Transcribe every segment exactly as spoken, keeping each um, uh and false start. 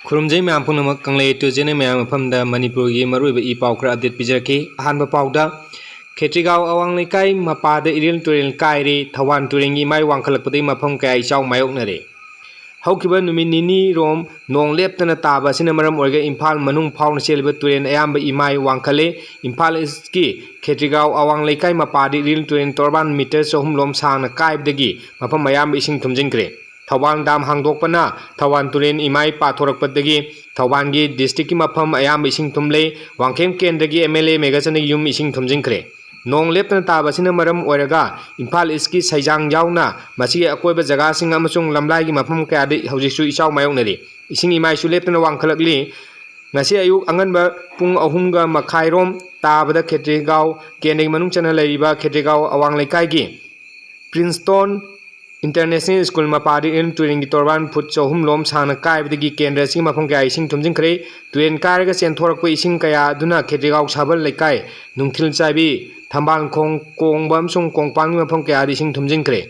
ꯈꯨꯔꯨꯝꯖꯩ ꯃꯌꯥꯝ ꯄꯨꯝꯅꯃꯛ꯫ ꯀꯪꯂꯩ two channel ꯃꯌꯥꯝ ꯃꯐꯝꯗ ꯃꯅꯤꯄꯨꯔꯒꯤ ꯃꯔꯨꯑꯣꯏꯕ ꯏ ꯄꯥꯎ ꯈꯔ ꯑꯞꯗꯦꯠ ꯄꯤꯖꯔꯛꯀꯦ꯫ ꯑꯍꯥꯟꯕ ꯄꯥꯎꯗ, ꯈꯦꯇ꯭ꯔꯤꯒꯥꯎ ꯑꯋꯥꯡ ꯂꯩꯀꯥꯏ ꯃꯄꯥꯗ ꯏꯔꯤꯜ ꯇꯨꯔꯦꯜ ꯀꯥꯏꯔꯦ꯫ ꯊꯧꯕꯥꯜ ꯇꯨꯔꯦꯜꯒꯤ ꯏꯃꯥꯏ ꯋꯥꯡꯈꯠꯂꯛꯄꯗꯒꯤ ꯃꯐꯝ ꯀꯌꯥ ꯏꯆꯥꯎ ꯃꯥꯌꯣꯛꯅꯔꯦ꯫ ꯍꯧꯈꯤꯕ ꯅꯨꯃꯤꯠ ꯅꯤꯅꯤ ꯔꯣꯝ ꯅꯣꯡ ꯂꯦꯞꯇꯅ ꯇꯥꯕ ꯑꯁꯤꯅ ꯃꯔꯝ ꯑꯣꯏꯔꯒ ꯏꯝꯐꯥꯜ ꯃꯅꯨꯡ ꯐꯥꯎꯅ ꯆꯦꯜꯂꯤꯕ ꯇꯨꯔꯦꯜ ꯑꯌꯥꯝꯕ ꯏꯃꯥꯏ ꯋꯥꯡꯈꯠꯂꯦ꯫ ꯏꯝꯐꯥꯜ ꯏꯁꯀꯤ ꯈꯦꯇ꯭ꯔꯤꯒꯥꯎ ꯑꯋꯥꯡ ꯂꯩꯀꯥꯏ ꯃꯄꯥꯗ ꯏꯔꯤꯜ ꯇꯨꯔꯦꯜ ꯇꯣꯔꯕꯥꯟ ꯃꯤꯇꯔ ꯆꯍꯨꯝ ꯂꯣꯝ ꯁꯥꯡꯅ ꯀꯥꯏꯕꯗꯒꯤ ꯃꯐꯝ ꯑꯌꯥꯝꯕ ꯏꯁꯤꯡ ꯊꯨꯝꯖꯤꯟꯈ꯭ꯔꯦ꯫ ꯊꯧꯕꯥꯜ ꯗꯥꯝ ꯍꯥꯡꯗꯣꯛꯄꯅ ꯊꯧꯕꯥꯜ ꯇꯨꯔꯦꯜ ꯏꯃꯥꯏ ꯄꯥꯊꯣꯔꯛꯄꯗꯒꯤ ꯊꯧꯕꯥꯜꯒꯤ ꯗꯤꯁꯇ꯭ꯔꯤꯛꯀꯤ ꯃꯐꯝ ꯑꯌꯥꯝꯕ ꯏꯁꯤꯡ ꯊꯨꯝꯂꯦ꯫ ꯋꯥꯡꯈꯦꯝ ꯀꯦꯟꯗ꯭ꯔꯒꯤ ꯑꯦꯝ ꯑꯦꯜ ꯑꯦ ꯃꯦꯘꯆꯟꯗ꯭ꯔꯒꯤ ꯌꯨꯝ ꯏꯁꯤꯡ ꯊꯨꯝꯖꯤꯟꯈ꯭ꯔꯦ꯫ ꯅꯣꯡ ꯂꯦꯞꯇꯅ ꯇꯥꯕ ꯑꯁꯤꯅ ꯃꯔꯝ ꯑꯣꯏꯔꯒ ꯏꯝꯐꯥꯜ ꯏꯁꯀꯤ ꯁꯩꯖꯥꯡ ꯌꯥꯎꯅ ꯃꯁꯤꯒꯤ ꯑꯀꯣꯏꯕ ꯖꯒꯥꯁꯤꯡ ꯑꯃꯁꯨꯡ ꯂꯝꯂꯥꯏꯒꯤ ꯃꯐꯝ ꯀꯌꯥꯗ ꯍꯧꯖꯤꯛꯁꯨ ꯏꯆꯥꯎ ꯃꯥꯌꯣꯛꯅꯔꯤ꯫ ꯏꯁꯤꯡ ꯏꯃꯥꯏꯁꯨ ꯂꯦꯞꯇꯅ ꯋꯥꯡꯈꯠꯂꯛꯂꯤ꯫ ꯉꯁꯤ ꯑꯌꯨꯛ ꯑꯉꯟꯕ ꯄꯨꯡ ꯑꯍꯨꯝꯒ ꯃꯈꯥꯏꯔꯣꯝ ꯇꯥꯕꯗ ꯈꯦꯇ꯭ꯔꯤꯒꯥꯎ ꯀꯦꯟꯗ꯭ꯔꯒꯤ ꯃꯅꯨꯡ ꯆꯟꯅ ꯂꯩꯔꯤꯕ ꯈꯦꯇ꯭ꯔꯤꯒꯥꯎ ꯑꯋꯥꯡ ꯂꯩꯀꯥꯏꯒꯤ ꯄ꯭ꯔꯤꯟꯁꯇꯣꯟ ꯏꯟꯇꯔꯅꯦꯁꯅꯦꯜ ꯁ꯭ꯀꯨꯜ ꯃꯄꯥꯗ ꯏꯔꯤꯜ ꯇꯨꯔꯦꯜꯒꯤ ꯇꯣꯔꯕꯥꯟ ꯐꯨꯠ ꯆꯍꯨꯝ ꯂꯣꯝ ꯁꯥꯡꯅ ꯀꯥꯏꯕꯗꯒꯤ ꯀꯦꯟꯗ꯭ꯔ ꯑꯁꯤꯒꯤ ꯃꯐꯝ ꯀꯌꯥ ꯏꯁꯤꯡ ꯊꯨꯝꯖꯤꯟꯈ꯭ꯔꯦ꯫ ꯇꯨꯔꯦꯜ ꯀꯥꯏꯔꯒ ꯆꯦꯟꯊꯣꯔꯛꯄ ꯏꯁꯤꯡ ꯀꯌꯥ ꯑꯗꯨꯅ ꯈꯦꯇ꯭ꯔꯤꯒꯥꯎ ꯁꯥꯕꯜ ꯂꯩꯀꯥꯏ, ꯅꯨꯡꯊꯤꯜ ꯆꯥꯏꯕꯤ, ꯊꯝꯕꯥꯜ ꯈꯣꯡ ꯀꯣꯡꯕ ꯑꯃꯁꯨꯡ ꯀꯣꯡꯄꯥꯟꯒꯤ ꯃꯐꯝ ꯀꯌꯥꯗ ꯏꯁꯤꯡ ꯊꯨꯝꯖꯤꯟꯈ꯭ꯔꯦ꯫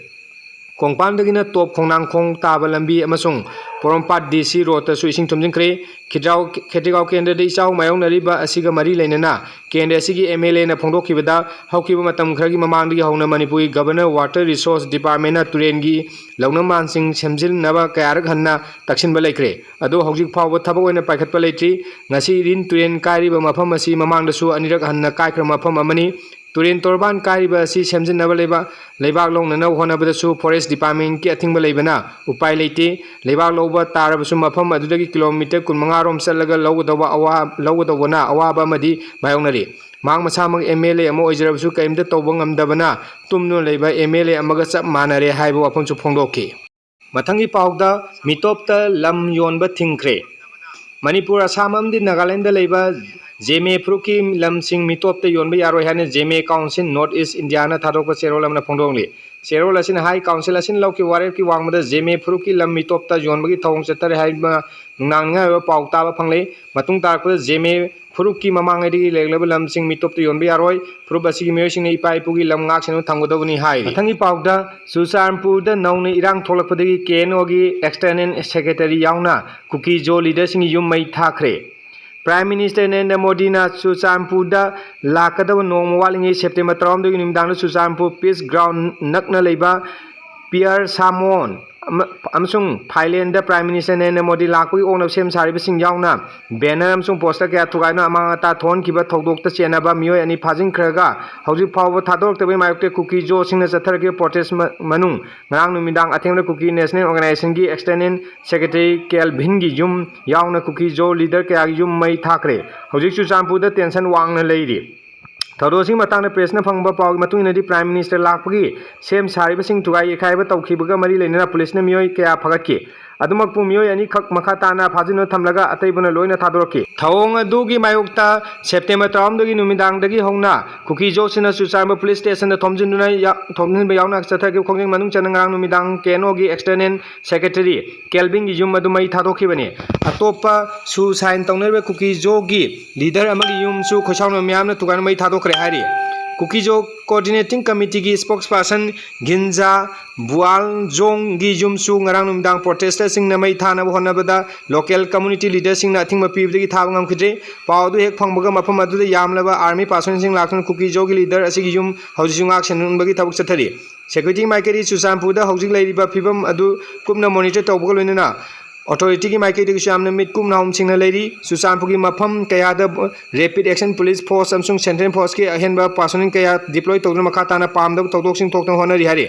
ꯀꯣꯡꯄꯥꯟꯗꯒꯤꯅ ꯇꯣꯞ ꯈꯣꯡꯅꯥꯡꯈꯣꯡ ꯇꯥꯕ ꯂꯝꯕꯤ ꯑꯃꯁꯨꯡ ꯄꯣꯔꯣꯝꯄꯥꯠ ꯗꯤ ꯁꯤ ꯔꯣꯗꯇꯁꯨ ꯏꯁꯤꯡ ꯊꯨꯝꯖꯤꯟꯈ꯭ꯔꯦ꯫ ꯈꯦꯇ꯭ꯔꯤꯒꯥꯎ, ꯈꯦꯇ꯭ꯔꯤꯒꯥꯎ ꯀꯦꯟꯗ꯭ꯔꯗ ꯏꯆꯥꯎ ꯃꯥꯌꯣꯛꯅꯔꯤꯕ ꯑꯁꯤꯒ ꯃꯔꯤ ꯂꯩꯅꯅ ꯀꯦꯟꯗ꯭ꯔ ꯑꯁꯤꯒꯤ ꯑꯦꯝ ꯑꯦꯜ ꯑꯦꯅ ꯐꯣꯡꯗꯣꯛꯈꯤꯕꯗ, ꯍꯧꯈꯤꯕ ꯃꯇꯝ ꯈꯔꯒꯤ ꯃꯃꯥꯡꯗꯒꯤ ꯍꯧꯅ ꯃꯅꯤꯄꯨꯔꯒꯤ ꯒꯕꯔꯅꯔ ꯋꯥꯇꯔ ꯔꯤꯁꯣꯔꯁ ꯗꯤꯄꯥꯔꯠꯃꯦꯟꯅ ꯇꯨꯔꯦꯜꯒꯤ ꯂꯧꯅꯝ ꯃꯥꯟꯁꯤꯡ ꯁꯦꯝꯖꯤꯟꯅꯕ ꯀꯌꯥꯔꯛ ꯍꯟꯅ ꯇꯛꯁꯤꯟꯕ ꯂꯩꯈ꯭ꯔꯦ꯫ ꯑꯗꯨ ꯍꯧꯖꯤꯛ ꯐꯥꯎꯕ ꯊꯕꯛ ꯑꯣꯏꯅ ꯄꯥꯏꯈꯠꯄ ꯂꯩꯇ꯭ꯔꯤ꯫ ꯉꯁꯤ ꯏꯔꯤꯜ ꯇꯨꯔꯦꯜ ꯀꯥꯏꯔꯤꯕ ꯃꯐꯝ ꯑꯁꯤ ꯃꯃꯥꯡꯗꯁꯨ ꯑꯅꯤꯔꯛ ꯍꯟꯅ ꯀꯥꯏꯈ꯭ꯔꯕ ꯃꯐꯝ ꯑꯃꯅꯤ꯫ ꯇꯨꯔꯦꯜ ꯇꯣꯔꯕꯥꯟ ꯀꯥꯏꯔꯤꯕ ꯑꯁꯤ ꯁꯦꯝꯖꯤꯟꯅꯕ ꯂꯩꯕꯥꯛ, ꯂꯩꯕꯥꯛ ꯂꯧꯅꯅꯕ ꯍꯣꯠꯅꯕꯗꯁꯨ ꯐꯣꯔꯦꯁ ꯗꯤꯄꯥꯔꯠꯃꯦꯟꯀꯤ ꯑꯊꯤꯡꯕ ꯂꯩꯕꯅ ꯎꯄꯥꯏ ꯂꯩꯇꯦ꯫ ꯂꯩꯕꯥꯛ ꯂꯧꯕ ꯇꯥꯔꯕꯁꯨ ꯃꯐꯝ ꯑꯗꯨꯗꯒꯤ ꯀꯤꯂꯣꯃꯤꯇꯔ ꯀꯨꯟꯃꯉꯥ ꯔꯣꯝ ꯆꯠꯂꯒ ꯂꯧꯒꯗꯧꯕ ꯑꯋꯥ-, ꯂꯧꯒꯗꯧꯕꯅ ꯑꯋꯥꯕ ꯑꯃꯗꯤ ꯃꯥꯌꯣꯛꯅꯔꯤ꯫ ꯃꯍꯥꯛ ꯃꯁꯥꯃꯛ ꯑꯦꯝ ꯑꯦꯜ ꯑꯦ ꯑꯃ ꯑꯣꯏꯖꯔꯕꯁꯨ ꯀꯔꯤꯝꯇ ꯇꯧꯕ ꯉꯝꯗꯕꯅ ꯇꯨꯝꯗꯨꯅ ꯂꯩꯕ ꯑꯦꯝ ꯑꯦꯜ ꯑꯦ ꯑꯃꯒ ꯆꯞ ꯃꯥꯟꯅꯔꯦ ꯍꯥꯏꯕ ꯋꯥꯐꯝꯁꯨ ꯐꯣꯡꯗꯣꯛꯈꯤ꯫ ꯃꯊꯪꯒꯤ ꯄꯥꯎꯗ, ꯃꯤꯇꯣꯞꯇ ꯂꯝ ꯌꯣꯟꯕ ꯊꯤꯡꯈ꯭ꯔꯦ꯫ ꯃꯅꯤꯄꯨꯔ, ꯑꯁꯥꯝ ꯑꯃꯗꯤ ꯅꯥꯒꯥꯂꯦꯟꯗ ꯂꯩꯕ ꯖꯦꯃꯦ ꯐꯨꯔꯨꯞꯀꯤ ꯂꯝꯁꯤꯡ ꯃꯤꯇꯣꯞꯇ ꯌꯣꯟꯕ ꯌꯥꯔꯣꯏ ꯍꯥꯏꯅ ꯖꯦꯃꯦ ꯀꯥꯎꯟꯁꯤꯜ ꯅꯣꯔꯠ ꯏꯁ ꯏꯟꯗꯤꯌꯥꯅ ꯊꯥꯗꯣꯛꯄ ꯆꯦꯔꯣꯜ ꯑꯃꯅ ꯐꯣꯡꯗꯣꯛꯂꯤ꯫ ꯆꯦꯔꯣꯜ ꯑꯁꯤꯅ ꯍꯥꯏ, ꯀꯥꯎꯟꯁꯤꯜ ꯑꯁꯤꯅ ꯂꯧꯈꯤꯕ ꯋꯥꯔꯦꯞꯀꯤ ꯋꯥꯡꯃꯗ ꯖꯦꯃꯦ ꯐꯨꯔꯨꯞꯀꯤ ꯂꯝ ꯃꯤꯇꯣꯞꯇ ꯌꯣꯟꯕꯒꯤ ꯊꯧꯑꯣꯡ ꯆꯠꯊꯔꯦ ꯍꯥꯏꯕ ꯅꯨꯡꯅꯥꯡꯅꯤꯡꯉꯥꯏ ꯑꯣꯏꯕ ꯄꯥꯎ ꯇꯥꯕ ꯐꯪꯂꯦ꯫ ꯃꯇꯨꯡ ꯇꯥꯔꯛꯄꯗ ꯖꯦꯃꯦ ꯐꯨꯔꯨꯞꯀꯤ ꯃꯃꯥꯡꯉꯩꯗꯒꯤ ꯂꯩꯔꯛꯂꯕ ꯂꯝꯁꯤꯡ ꯃꯤꯇꯣꯞꯇ ꯌꯣꯟꯕ ꯌꯥꯔꯣꯏ꯫ ꯐꯨꯔꯨꯞ ꯑꯁꯤꯒꯤ ꯃꯤꯑꯣꯏꯁꯤꯡꯅ ꯏꯄꯥ ꯏꯄꯨꯒꯤ ꯂꯝ ꯉꯥꯛ ꯁꯦꯟꯗꯨꯅ ꯊꯝꯒꯗꯕꯅꯤ ꯍꯥꯏꯔꯤ꯫ ꯃꯊꯪꯒꯤ ꯄꯥꯎꯗ, ꯆꯨꯔꯆꯥꯟꯄꯨꯔꯗ ꯅꯧꯅ ꯏꯔꯥꯡ ꯊꯣꯛꯂꯛꯄꯗꯒꯤ ꯀꯦ ꯑꯦꯟ ꯑꯣꯒꯤ external secretary ꯌꯥꯎꯅ ꯀꯨꯀꯤ ꯖꯣ leaderꯁꯤꯡꯒꯤ ꯌꯨꯝ ꯃꯩ ꯊꯥꯈ꯭ꯔꯦ꯫ Prime Minister ꯅꯔꯦꯟꯗ꯭ꯔ ꯃꯣꯗꯤꯅ ꯆꯨꯔꯆꯥꯟꯄꯨꯔꯗ ꯂꯥꯛꯀꯗꯕ ꯅꯣꯡꯃ ꯋꯥꯠꯂꯤꯉꯩ ꯁꯦꯞꯇꯦꯝꯕꯔ ꯇꯔꯥꯍꯨꯝꯗꯣꯏꯒꯤ ꯅꯨꯃꯤꯗꯥꯡꯗ ꯆꯨꯔꯆꯥꯟꯄꯨꯔ Peace Ground ꯅꯛꯅ ꯂꯩꯕ ꯄꯤꯌꯔ ꯁꯥꯃꯣꯟ ꯑꯃ-, ꯑꯃꯁꯨꯡ Thailand Prime Minister Narendra Modi ꯂꯥꯛꯄꯒꯤ ꯑꯣꯛꯅꯕ ꯁꯦꯝ ꯁꯥꯔꯤꯕꯁꯤꯡ ꯌꯥꯎꯅ banner ꯑꯃꯁꯨꯡ poster ꯀꯌꯥ ꯊꯨꯒꯥꯏꯗꯨꯅ ꯑꯃꯥꯡ ꯑꯇꯥ ꯊꯣꯛꯍꯟꯈꯤꯕ ꯊꯧꯗꯣꯛꯇ ꯆꯦꯟꯅꯕ ꯃꯤꯑꯣꯏ ꯑꯅꯤ ꯐꯥꯖꯤꯟꯈ꯭ꯔꯒ ꯍꯧꯖꯤꯛ ꯐꯥꯎꯕ ꯊꯥꯗꯣꯔꯛꯇꯕꯒꯤ ꯃꯥꯌꯣꯛꯇ ꯀꯨꯀꯤ ꯖꯣꯁꯤꯡꯅ ꯆꯠꯊꯔꯛꯈꯤꯕ protest ꯃ-, ꯃꯅꯨꯡ ꯉꯔꯥꯡ ꯅꯨꯃꯤꯗꯥꯡ ꯑꯊꯦꯡꯕꯗ ꯀꯨꯀꯤ National Organizationꯒꯤ external secretary ꯀꯦꯜꯚꯤꯟꯒꯤ ꯌꯨꯝ ꯌꯥꯎꯅ ꯀꯨꯀꯤ ꯖꯣ leader ꯀꯌꯥꯒꯤ ꯌꯨꯝ ꯃꯩ ꯊꯥꯈ꯭ꯔꯦ꯫ ꯍꯧꯖꯤꯛ ꯆꯨꯔꯆꯥꯟꯄꯨꯔꯗ tension ꯋꯥꯡꯅ ꯂꯩꯔꯤ꯫ ꯊꯧꯗꯣꯛ ꯑꯁꯤꯒꯤ ꯃꯇꯥꯡꯗ pressꯅ ꯐꯪꯕ ꯄꯥꯎꯒꯤ ꯃꯇꯨꯡ ꯏꯟꯅꯗꯤ, Prime Minister ꯂꯥꯛꯄꯒꯤ ꯁꯦꯝ ꯁꯥꯔꯤꯕꯁꯤꯡ ꯊꯨꯒꯥꯏ ꯌꯩꯈꯥꯏꯕ ꯇꯧꯈꯤꯕꯒ ꯃꯔꯤ ꯂꯩꯅꯅ ꯄꯨꯂꯤꯁꯅ ꯃꯤꯑꯣꯏ ꯀꯌꯥ ꯐꯒꯠꯈꯤ꯫ ꯑꯗꯨꯃꯛꯄꯨ ꯃꯤꯑꯣꯏ ꯑꯅꯤꯈꯛ ꯃꯈꯥ ꯇꯥꯅ ꯐꯥꯖꯤꯟꯗꯨꯅ ꯊꯝꯂꯒ ꯑꯇꯩꯕꯨꯅ ꯂꯣꯏꯅ ꯊꯥꯗꯣꯔꯛꯈꯤ꯫ ꯊꯧꯑꯣꯡ ꯑꯗꯨꯒꯤ ꯃꯥꯌꯣꯛꯇ ꯁꯦꯞꯇꯦꯝꯕꯔ ꯇꯔꯥꯍꯨꯝꯗꯣꯏꯒꯤ ꯅꯨꯃꯤꯗꯥꯡꯗꯒꯤ ꯍꯧꯅ ꯀꯨꯀꯤ ꯖꯣꯁꯤꯡꯅ ꯆꯨꯔꯆꯥꯟꯄꯨꯔ ꯄꯨꯂꯤꯁ ꯁ꯭ꯇꯦꯁꯟꯗ ꯊꯣꯝꯖꯤꯟꯗꯨꯅ ꯌꯥ-, ꯊꯣꯝꯖꯤꯟꯕ ꯌꯥꯎꯅ ꯆꯠꯊꯈꯤꯕ ꯈꯣꯡꯖꯪ ꯃꯅꯨꯡ ꯆꯟꯅ ꯉꯔꯥꯡ ꯅꯨꯃꯤꯗꯥꯡ ꯀꯦ ꯑꯦꯟ ꯑꯣꯒꯤ external secretary ꯀꯦꯜꯚꯤꯟꯒꯤ ꯌꯨꯝ ꯑꯗꯨ ꯃꯩ ꯊꯥꯗꯣꯛꯈꯤꯕꯅꯤ꯫ ꯑꯇꯣꯞꯄ ꯁꯨ sign ꯇꯧꯅꯔꯤꯕ ꯀꯨꯀꯤ ꯖꯣꯒꯤ leader ꯑꯃꯒꯤ ꯌꯨꯝꯁꯨ ꯈꯣꯏꯁꯥꯎꯅ ꯃꯤꯌꯥꯝꯅ ꯊꯨꯒꯥꯏꯅ ꯃꯩ ꯊꯥꯗꯣꯛꯈ꯭ꯔꯦ ꯍꯥꯏꯔꯤ꯫ ꯀꯨꯀꯤ ꯖꯣ coordinating committeeꯒꯤ spokesperson ꯒꯤꯟꯖꯥ ꯕꯨꯑꯥꯜꯖꯣꯡꯒꯤ ꯌꯨꯝꯁꯨ ꯉꯔꯥꯡ ꯅꯨꯃꯤꯗꯥꯡ protestꯁꯤꯡꯅ ꯃꯩ ꯊꯥꯅꯕ ꯍꯣꯠꯅꯕꯗ local community leaderꯁꯤꯡꯅ ꯑꯊꯤꯡꯕ ꯄꯤꯕꯗꯒꯤ ꯊꯥꯕ ꯉꯝꯈꯤꯗ꯭ꯔꯦ꯫ ꯄꯥꯎ ꯑꯗꯨ ꯍꯦꯛ ꯐꯪꯕꯒ ꯃꯐꯝ ꯑꯗꯨꯗ ꯌꯥꯝꯂꯕ army personnelꯁꯤꯡ ꯂꯥꯛꯇꯨꯅ ꯀꯨꯀꯤ ꯖꯣꯒꯤ leader ꯑꯁꯤꯒꯤ ꯌꯨꯝ ꯍꯧꯖꯤꯛꯁꯨ ꯉꯥꯛ ꯁꯦꯟꯅꯕꯒꯤ ꯊꯕꯛ ꯆꯠꯊꯔꯤ꯫ Security ꯃꯥꯏꯀꯩꯗꯒꯤ ꯆꯨꯔꯆꯥꯟꯄꯨꯔꯗ ꯍꯧꯖꯤꯛ ꯂꯩꯔꯤꯕ ꯐꯤꯕꯝ ꯑꯗꯨ ꯀꯨꯞꯅ monitor ꯇꯧꯕꯒ ꯂꯣꯏꯅꯅ authorityꯒꯤ ꯃꯥꯏꯀꯩꯗꯒꯤꯁꯨ ꯌꯥꯝꯅ ꯃꯤꯠ ꯀꯨꯞꯅ ꯍꯧꯝꯁꯤꯡꯅ ꯂꯩꯔꯤ꯫ ꯆꯨꯔꯆꯥꯟꯄꯨꯔꯒꯤ ꯃꯐꯝ ꯀꯌꯥꯗ rapid action police force ꯑꯃꯁꯨꯡ central forceꯀꯤ ꯑꯍꯦꯟꯕ personnel ꯀꯌꯥ deploy ꯇꯧꯗꯨꯅ ꯃꯈꯥ ꯇꯥꯅ ꯄꯥꯝꯗꯕ ꯊꯧꯗꯣꯛꯁꯤꯡ ꯊꯣꯛꯇꯅꯕ ꯍꯣꯠꯅꯔꯤ ꯍꯥꯏꯔꯤ꯫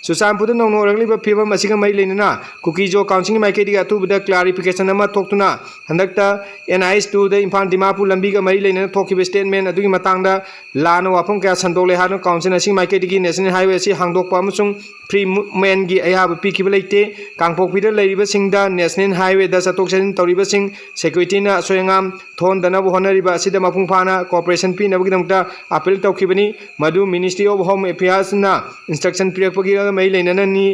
ꯆꯨꯔꯆꯥꯟꯄꯨꯔꯗ ꯅꯧꯅ ꯑꯣꯏꯔꯛꯂꯤꯕ ꯐꯤꯕꯝ ꯑꯁꯤꯒ ꯃꯔꯤ ꯂꯩꯅꯅ ꯀꯨꯀꯤ ꯖꯣ ꯀꯥꯎꯟꯁꯤꯜꯒꯤ ꯃꯥꯏꯀꯩꯗꯒꯤ ꯑꯊꯨꯕꯗ ꯀ꯭ꯂꯥꯔꯤꯐꯤꯀꯦꯁꯟ ꯑꯃ ꯊꯣꯛꯇꯨꯅ ꯍꯟꯗꯛꯇ ꯑꯦꯟ ꯑꯥꯏ ꯑꯦꯁ ꯇꯨꯗ ꯏꯝꯐꯥꯜ ꯗꯤꯃꯥꯄꯨꯔ ꯂꯝꯕꯤꯒ ꯃꯔꯤ ꯂꯩꯅꯅ ꯊꯣꯛꯈꯤꯕ ꯁ꯭ꯇꯦꯠꯃꯦꯟ ꯑꯗꯨꯒꯤ ꯃꯇꯥꯡꯗ ꯂꯥꯟꯅ ꯋꯥꯐꯝ ꯀꯌꯥ ꯁꯟꯗꯣꯛꯂꯦ ꯍꯥꯏꯗꯨꯅ ꯀꯥꯎꯟꯁꯤꯜ ꯑꯁꯤꯒꯤ ꯃꯥꯏꯀꯩꯗꯒꯤ ꯅꯦꯁꯅꯦꯜ ꯍꯥꯏꯋꯦ ꯑꯁꯤ ꯍꯥꯡꯗꯣꯛꯄ ꯑꯃꯁꯨꯡ ꯐ꯭ꯔꯤ ꯃꯨꯚꯃꯦꯟꯒꯤ ꯑꯌꯥꯕ ꯄꯤꯈꯤꯕ ꯂꯩꯇꯦ꯫ ꯀꯥꯡꯄꯣꯛꯄꯤꯗ ꯂꯩꯔꯤꯕꯁꯤꯡꯗ ꯅꯦꯁꯅꯦꯜ ꯍꯥꯏꯋꯦꯗ ꯆꯠꯊꯣꯛ ꯆꯠꯁꯤꯟ ꯇꯧꯔꯤꯕꯁꯤꯡ ꯁꯦꯀ꯭ꯌꯨꯔꯤꯇꯤꯅ ꯑꯁꯣꯏ ꯑꯉꯥꯝ ꯊꯣꯛꯍꯟꯗꯅꯕ ꯍꯣꯠꯅꯔꯤꯕ ꯑꯁꯤꯗ ꯃꯄꯨꯡ ꯐꯥꯅ ꯀꯣꯑꯣꯄꯔꯦꯁꯟ ꯄꯤꯅꯕꯒꯤꯗꯃꯛꯇ ꯑꯄꯤꯜ ꯇꯧꯈꯤꯕꯅꯤ꯫ ꯃꯗꯨ ꯃꯤꯅꯤꯁꯇ꯭ꯔꯤ ꯑꯣꯐ ꯍꯣꯝ ꯑꯦꯐꯤꯌꯔꯁꯅ ꯏꯟꯁꯇ꯭ꯔꯛꯁꯟ ꯄꯤꯔꯛꯄꯒꯤ ꯃꯔꯤ ꯂꯩꯅꯅꯅꯤ꯫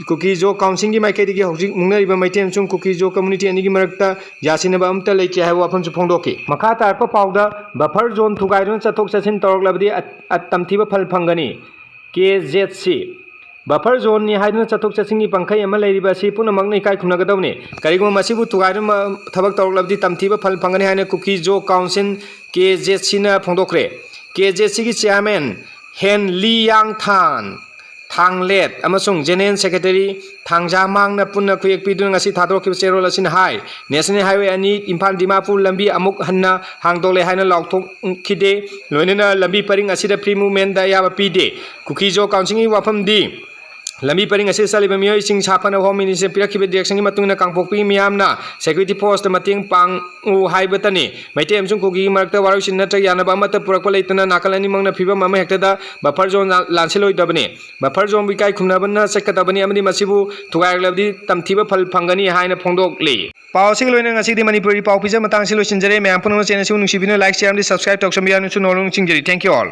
ꯀꯨꯀꯤ ꯖꯣ ꯀꯥꯎꯟꯁꯤꯜꯒꯤ ꯃꯥꯏꯀꯩꯗꯒꯤ ꯍꯧꯖꯤꯛ ꯃꯨꯛꯅꯔꯤꯕ ꯃꯩꯇꯩ ꯑꯃꯁꯨꯡ ꯀꯨꯀꯤ ꯖꯣ ꯀꯝꯃ꯭ꯌꯨꯅꯤꯇꯤ ꯑꯅꯤꯒꯤ ꯃꯔꯛꯇ ꯌꯥꯁꯤꯟꯅꯕ ꯑꯃꯠꯇ ꯂꯩꯇꯦ ꯍꯥꯏꯕ ꯋꯥꯐꯝꯁꯨ ꯐꯣꯡꯗꯣꯛꯈꯤ꯫ ꯃꯈꯥ ꯇꯥꯔꯛꯄ ꯄꯥꯎꯗ, ꯕꯐꯔ ꯖꯣꯟ ꯊꯨꯒꯥꯏꯗꯨꯅ ꯆꯠꯊꯣꯛ ꯆꯠꯁꯤꯟ ꯇꯧꯔꯛꯂꯕꯗꯤ ꯑ-, ꯑ-, ꯇꯝꯊꯤꯕ ꯐꯜ ꯐꯪꯒꯅꯤ꯫ ꯀꯦ ꯖꯦꯠ ꯁꯤ꯫ ꯕꯐꯔ ꯖꯣꯟꯅꯤ ꯍꯥꯏꯗꯨꯅ ꯆꯠꯊꯣꯛ ꯆꯠꯁꯤꯟꯒꯤ ꯄꯪꯈꯩ ꯑꯃ ꯂꯩꯔꯤꯕ ꯑꯁꯤ ꯄꯨꯝꯅꯃꯛꯅ ꯏꯀꯥꯏ ꯈꯨꯝꯅꯒꯗꯕꯅꯤ꯫ ꯀꯔꯤꯒꯨꯝꯕ ꯃꯁꯤꯕꯨ ꯊꯨꯒꯥꯏꯗꯨꯅ ꯊꯕꯛ ꯇꯧꯔꯛꯂꯕꯗꯤ ꯇꯝꯊꯤꯕ ꯐꯜ ꯐꯪꯒꯅꯤ ꯍꯥꯏꯅ ꯀꯨꯀꯤ ꯖꯣ ꯀꯥꯎꯟꯁꯤꯜ, ꯀꯦ ꯖꯦꯠ ꯁꯤꯅ ꯐꯣꯡꯗꯣꯛꯈ꯭ꯔꯦ꯫ ꯀꯦ ꯖꯦꯠ ꯁꯤꯒꯤ ꯆꯤꯌꯥꯔꯃꯦꯟ ꯍꯦꯟ ꯂꯤ ꯌꯥꯡ ꯊꯥꯟ ꯊꯥꯡꯂꯦꯠ ꯑꯃꯁꯨꯡ ꯖꯦꯅꯦꯔꯦꯜ ꯁꯦꯀ꯭ꯔꯦꯇꯔꯤ ꯊꯥꯡꯖꯥꯃꯥꯡꯅ ꯄꯨꯟꯅ ꯈꯨꯌꯦꯛ ꯄꯤꯗꯨꯅ ꯉꯁꯤ ꯊꯥꯗꯣꯔꯛꯈꯤꯕ ꯆꯦꯔꯣꯜ ꯑꯁꯤꯅ ꯍꯥꯏ, ꯅꯦꯁꯅꯦꯜ ꯍꯥꯏꯋꯦ ꯑꯅꯤ ꯏꯝꯐꯥꯜ ꯗꯤꯃꯥꯄꯨꯔ ꯂꯝꯕꯤ ꯑꯃꯨꯛ ꯍꯟꯅ ꯍꯥꯡꯗꯣꯛꯂꯦ ꯍꯥꯏꯅ ꯂꯥꯎꯊꯣꯛꯈꯤꯗꯦ꯫ ꯂꯣꯏꯅꯅ ꯂꯝꯕꯤ ꯄꯔꯤꯡ ꯑꯁꯤꯗ ꯐ꯭ꯔꯤ ꯃꯨꯚꯃꯦꯟꯗ ꯑꯌꯥꯕ ꯄꯤꯗꯦ꯫ ꯀꯨꯀꯤ ꯖꯣ ꯀꯥꯎꯟꯁꯤꯜꯒꯤ ꯋꯥꯐꯝꯗꯤ, ꯂꯝꯕꯤ ꯄꯔꯤꯡ ꯑꯁꯤꯗ ꯆꯠꯂꯤꯕ ꯃꯤꯑꯣꯏꯁꯤꯡ ꯁꯥꯐꯅꯕ ꯍꯣꯝ ꯃꯤꯅꯤꯁꯇꯔꯅ ꯄꯤꯔꯛꯈꯤꯕ ꯗꯤꯔꯦꯛꯁꯟꯒꯤ ꯃꯇꯨꯡ ꯏꯟꯅ ꯀꯥꯡꯄꯣꯛꯄꯤꯒꯤ ꯃꯤꯌꯥꯝꯅ ꯁꯦꯀ꯭ꯌꯨꯔꯤꯇꯤ ꯐꯣꯔꯁꯇ ꯃꯇꯦꯡ ꯄꯥꯡꯎ ꯍꯥꯏꯕꯇꯅꯤ꯫ ꯃꯩꯇꯩ ꯑꯃꯁꯨꯡ ꯀꯨꯀꯤꯒꯤ ꯃꯔꯛꯇ ꯋꯥꯔꯣꯏꯁꯤꯟ ꯅꯠꯇ꯭ꯔꯒ ꯌꯥꯅꯕ ꯑꯃꯠꯇ ꯄꯨꯔꯛꯄ ꯂꯩꯇꯅ ꯅꯥꯀꯜ ꯑꯅꯤꯃꯛꯅ ꯐꯤꯕꯝ ꯑꯃ ꯍꯦꯛꯇꯗ ꯕꯐꯔ ꯖꯣꯟ ꯂꯥꯟꯁꯤꯜꯂꯣꯏꯗꯕꯅꯤ꯫ ꯕꯐꯔ ꯖꯣꯟꯕꯨ ꯏꯀꯥꯏ ꯈꯨꯝꯅꯕꯅ ꯆꯠꯀꯗꯕꯅꯤ ꯑꯃꯗꯤ ꯃꯁꯤꯕꯨ ꯊꯨꯒꯥꯏꯔꯛꯂꯕꯗꯤ ꯇꯝꯊꯤꯕ ꯐꯜ ꯐꯪꯒꯅꯤ ꯍꯥꯏꯅ ꯐꯣꯡꯗꯣꯛꯂꯤ꯫ ꯄꯥꯎ ꯑꯁꯤꯒ ꯂꯣꯏꯅꯅ ꯉꯁꯤꯗꯤ ꯃꯅꯤꯄꯨꯔꯤ ꯄꯥꯎ ꯄꯤꯖꯕ ꯃꯇꯥꯡꯁꯤ ꯂꯣꯏꯁꯤꯟꯖꯔꯦ꯫ ꯃꯌꯥꯝ ꯄꯨꯝꯅꯃꯛ ꯆꯦꯅꯦꯜ ꯑꯁꯤꯕꯨ ꯅꯨꯡꯁꯤꯕꯤꯗꯨꯅ ꯂꯥꯏꯛ, ꯁꯤꯌꯥꯔ ꯑꯃꯗꯤ ꯁꯕꯁꯀ꯭ꯔꯥꯏꯕ ꯇꯧꯁꯟꯕꯤꯌꯨ ꯍꯥꯏꯅꯁꯨ ꯅꯣꯡꯂꯨꯛ ꯅꯤꯡꯁꯤꯡꯖꯔꯤ꯫ Thank you all.